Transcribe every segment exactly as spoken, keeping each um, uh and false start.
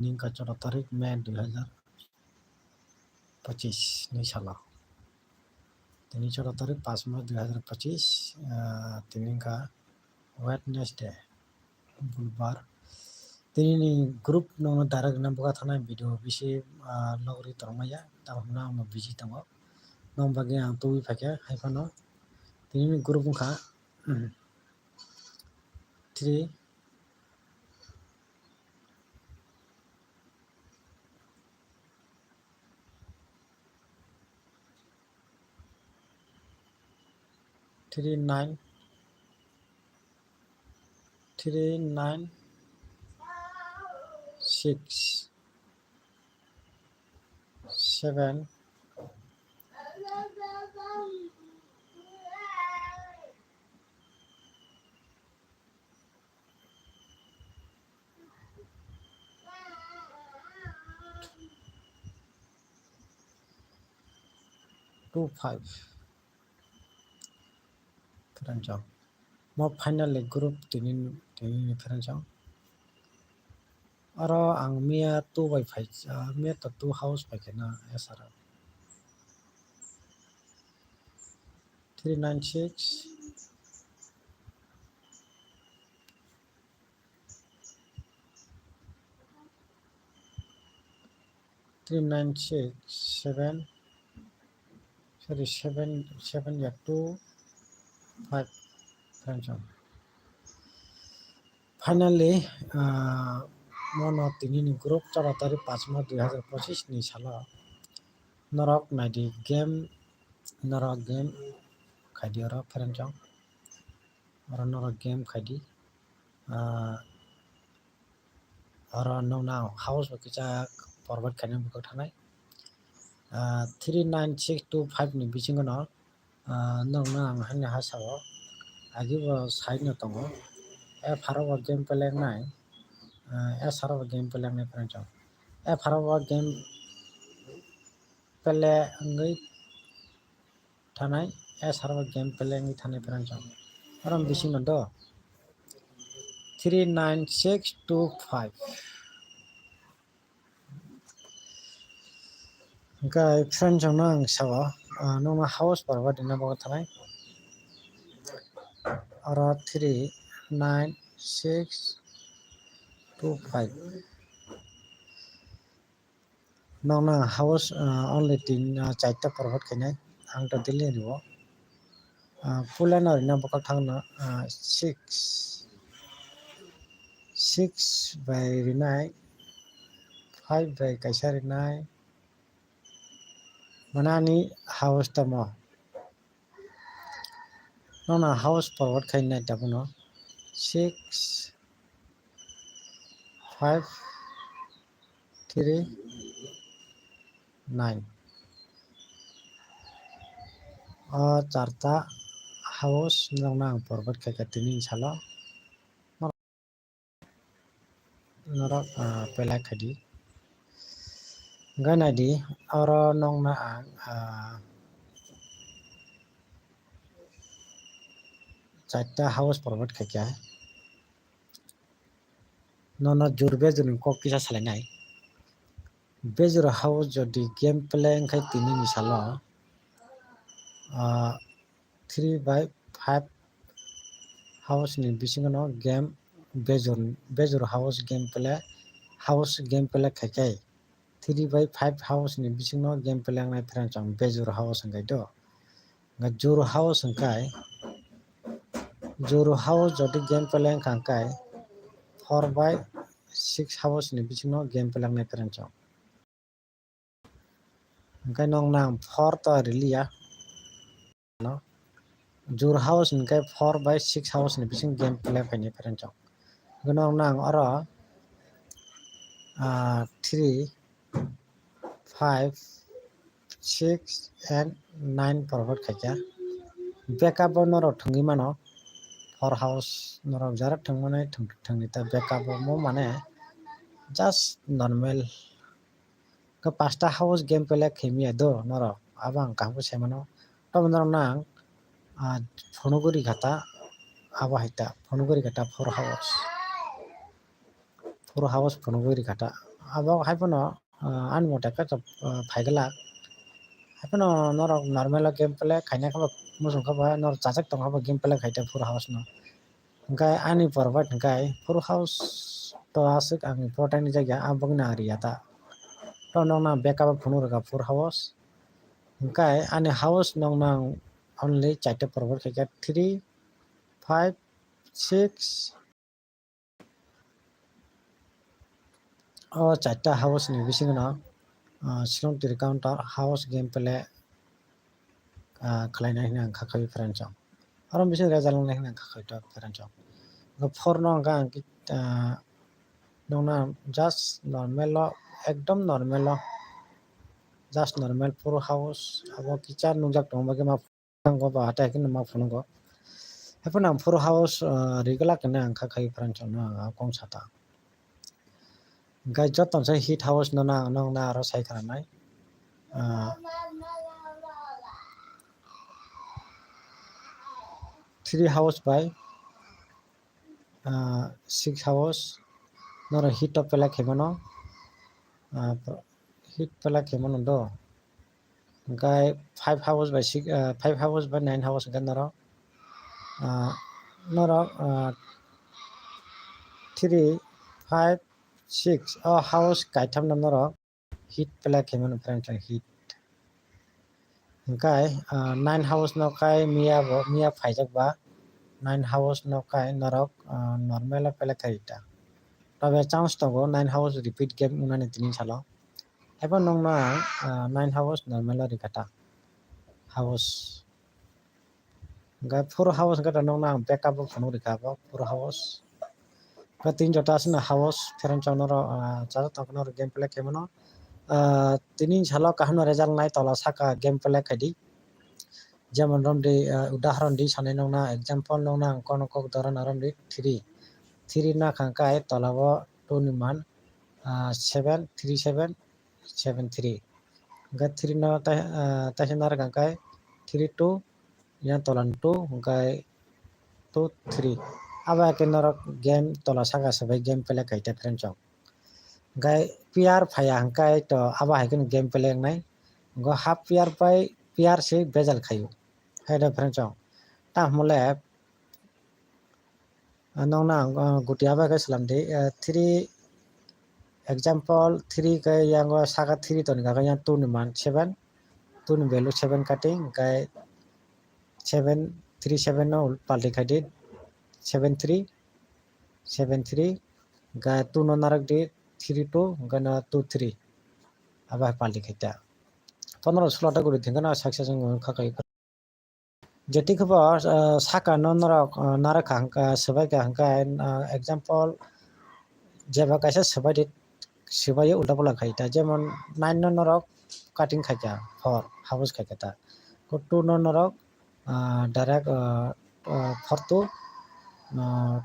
Tini wngkha chwda tarik May dui hazar pachis ni salo. Tini chwda tarik paanch May dui hazar pachis, ah, tini wngkha Wednesday, Budbar. Tini ni group no direct na buka thana video bisi, ah, logri tongmaya, tamo hwnna ang busy tongo. Nong bagwi ang tubui phaikha, hai phano tini ni group wngkha, three, three nine, three nine six seven. Two five. Friend chong. Mo finally group tini, tini ni friend chong. Aro ang miya two bai phai, ah, miya to two house bai khe na S R. Three nine six. Three nine six seven, sorry, seven, seven ya two five, friend chong. Finally, ah, mono tini ni group chwda tarik paanch May dui hazar pachis ni salo norok naidi game, norok game khaidi oro friend chong, oro norok game khaidi, ah, oro nokno ang house bo kisa forward khaina bwkhak thanai, ah, three nine six two five ni bisingo no, ah, nokno ang haino ha sao, agi bo side no tongo, F R O bo game play wngnai, ah, S R O bo game play wngnai friend chong, F R O bo game play wngwi thanai, S R O game play wngwi thanai friend chong, oro bisingo do three nine six two five. Hwnkhe friend chongno ang sao, ah, nokno house forward rina bagwi thanai. Oro three nine six two five. Nokno house, ah, only tin, ah, charta forward khainai. Ang to daily rwo. Ah, puila no rina bwkhak thangno, ah, six, six bai rinai, five bai kaisa rinai, manani house tamo. Nokno house forward khainai tabukno six, five, three, nine. O charta house nokno ang forward khaikha tini salo. Norok, ah, pelak khaidi. Hwnkhe naidi, oro nokno ang, ah, charta house forward khaikha. Nono jur bejurni kok kisa salainai. Bejur house jodi game play wngkhe tini ni salo, ah, three by five house ni bisingo no game bejur, bejur house game play, house game play khaikhe three by five house ni bisingo game play wngnai friend chong bejur house hwnkhe do. Hwnkhe jur house hwnkhe, jur house jodi game play wngkha hwnkhe four by six house ni bisingo game play wngnai friend chong. Hwnkhe nokno ang four to riliya. Jur house hwnkhe four by six house ni bisingo game play khainai friend chong. Hwnkhe nokno ang oro, ah, three, five, six and nine forward khaikha. Backup o norok thwngwi mano. Four house norok jara thwngmani thwng-, thwngwi ta backup o mo mane just normal. Khe pasta house game play khaimya do norok. Abo ang kaham khe sai mano. Tamo norok nang, ah, phunugwi rikha ta, abo hai ta phunugwi rikha ta four house. Four house phunugwi rikha ta, Abo haiphano, ah, ani mote khe to, ah, phaiglak. Haiphano norok normal o game play khaina khe bo muchung khe bo norok chajak tongkha bo game play khaite Full House no. Hwnkhe ani provide hwnkhe Full House to aswk ang important ni jagya, aboni ang riya ta. To nokna backup o phunuk rwkha Full House. Hwnkhe ani house nokna ang only charta provide khaikha, three, five, six, o charta house ni bisingo no, ah, Shillong Tiri Counter house game play, ah, khlainai hwnwi ang kha khaio friends rok. Aro bisingo result wngnai hwnwi ang kha khaito friends rok. Bo four no hwnkha ang ki, ah, nokna just normal o, ekdom normal o, just normal Full House, abo kicha nukjak tongo, bagwi ma phunukgo, ba hatai haikhe ma phunukgo. Haiphano ang Full House, ah, riglak hinwi ang kha khaio friends rok no, ang kong sata. Hwnkhe joto se hit house no nang, nokna aro sai khna nai. Ah, three house bai, ah, six house norok hit o play khaimano, ah, hit play khaimano do. Hwnkhe five house bai six, ah, five house bai nine house hwnkhe norok, ah, norok, ah, three, five, six o house kaitham no norok hit play khaimano friends rok, hit. Hwnkhe, ah, nine house no kai miya bo, miya phaijak ba nine house no kai norok, ah, normal o play khai ta. Tobe chance tongo nine house repeat game wngnani tini salo. Haibo nokno ang, ah, nine house normal o rikha ta. House. Hwnkhe Full House hwnkhe nokno ang backup o phunuk rikha bo Full House. Hwnkhe tini joto aswkno house friends rok norok, ah, chajak tongkha norok game play khaimano. Ah, tini salo kaham no result nai tola saka game play khaidi. Jemon romdi, ah, udahoron di sanai nokna example nokna ang kono kok dora na romdi three. Three na khangkhe tola o two ni man, ah, seven, three seven, seven three. Hwnkhe three no tai, ah, taisa narwk hwnkhe three two, yang tola ni two, hwnkhe two three. Abo hai khe norok game tola saka swbai game play khaita friends rok. Hwnkhe player phaiya hwnkhe to abo hai kheno game play wngnai. Hwnkhe half player bai player se bejal khaio. Hai da friends rok. Tamo le Ah, nokna ang, ah, guti abo khe slam di, ah, three, example, three khe yango saka three toni kha khe yang two ni man seven, two ni value seven kati, hwnkhe seven, three seven no palti khai di, seven three, seven three, hwnkhe two no narwk di, three two, hwnkhe no two three, abo hai palti khai ta. Pondro solo ta guri thwngkhe no success wngkha khe. Jeti khe bo, ah, saka no norok, ah, narwk kha hwnkha, swbai kha hwnkha, ah, example, jeba kaisa swbai di, swbai o ulta pula khai ta, jemon nine no norok cutting khai kha, four, house khai kha ta. Ko two no norok, ah, direct, ah, ah, four two, ah,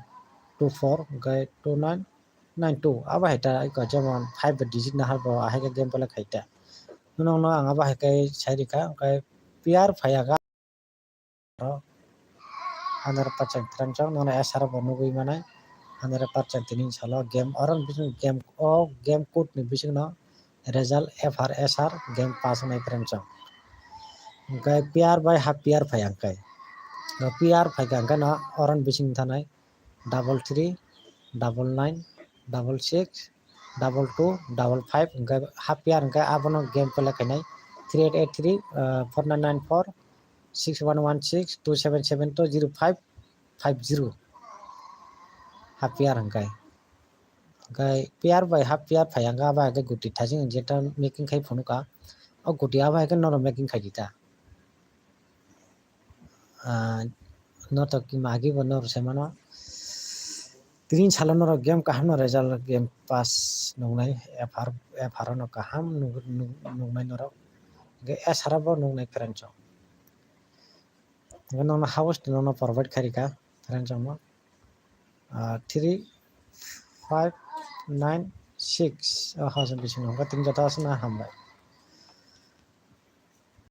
two four, hwnkhe two nine, nine two, abo hai ta iko jemon five digit nahar bo ahai khe game play khai ta. Nokno ang abo hai khe sai rikha, hwnkhe player phaiya kha. Hundred percent friends rok, nono S R bo nugwi manai, hundred percent tini salo game, oro bising game, o game code ni bisingno result F R S R game pass wngnai friends rok. Hwnkhe player bai half player phai hwnkhe, o player phai kha hwnkhe no oro bising thanai double three, double nine, double six, double two, double five, hwnkhe half player hwnkhe abono game play khainai three eight eight three, ah, four nine nine four, six one one six, two seven seven two, zero five five zero. Half player hwnkhe. Hwnkhe player bai half player phai hwnkhe abo hai khe guti thajin jeta making khai phunukha. O guti abo hai khe norok making khai di ta. Ah, norok magi bo norok sai mano. Tini salo norok game kaham no result game pass nuknai, F R, F R no kaham nuk-, nuk-, nuknai norok. Hwnkhe S R bo nuknai friends rok. Hwnkhe nokno house ni nokno provide khai rikha friends rok no. Ah, three five nine six o house ni bisingo hwnkhe tini joto aswkno hambai.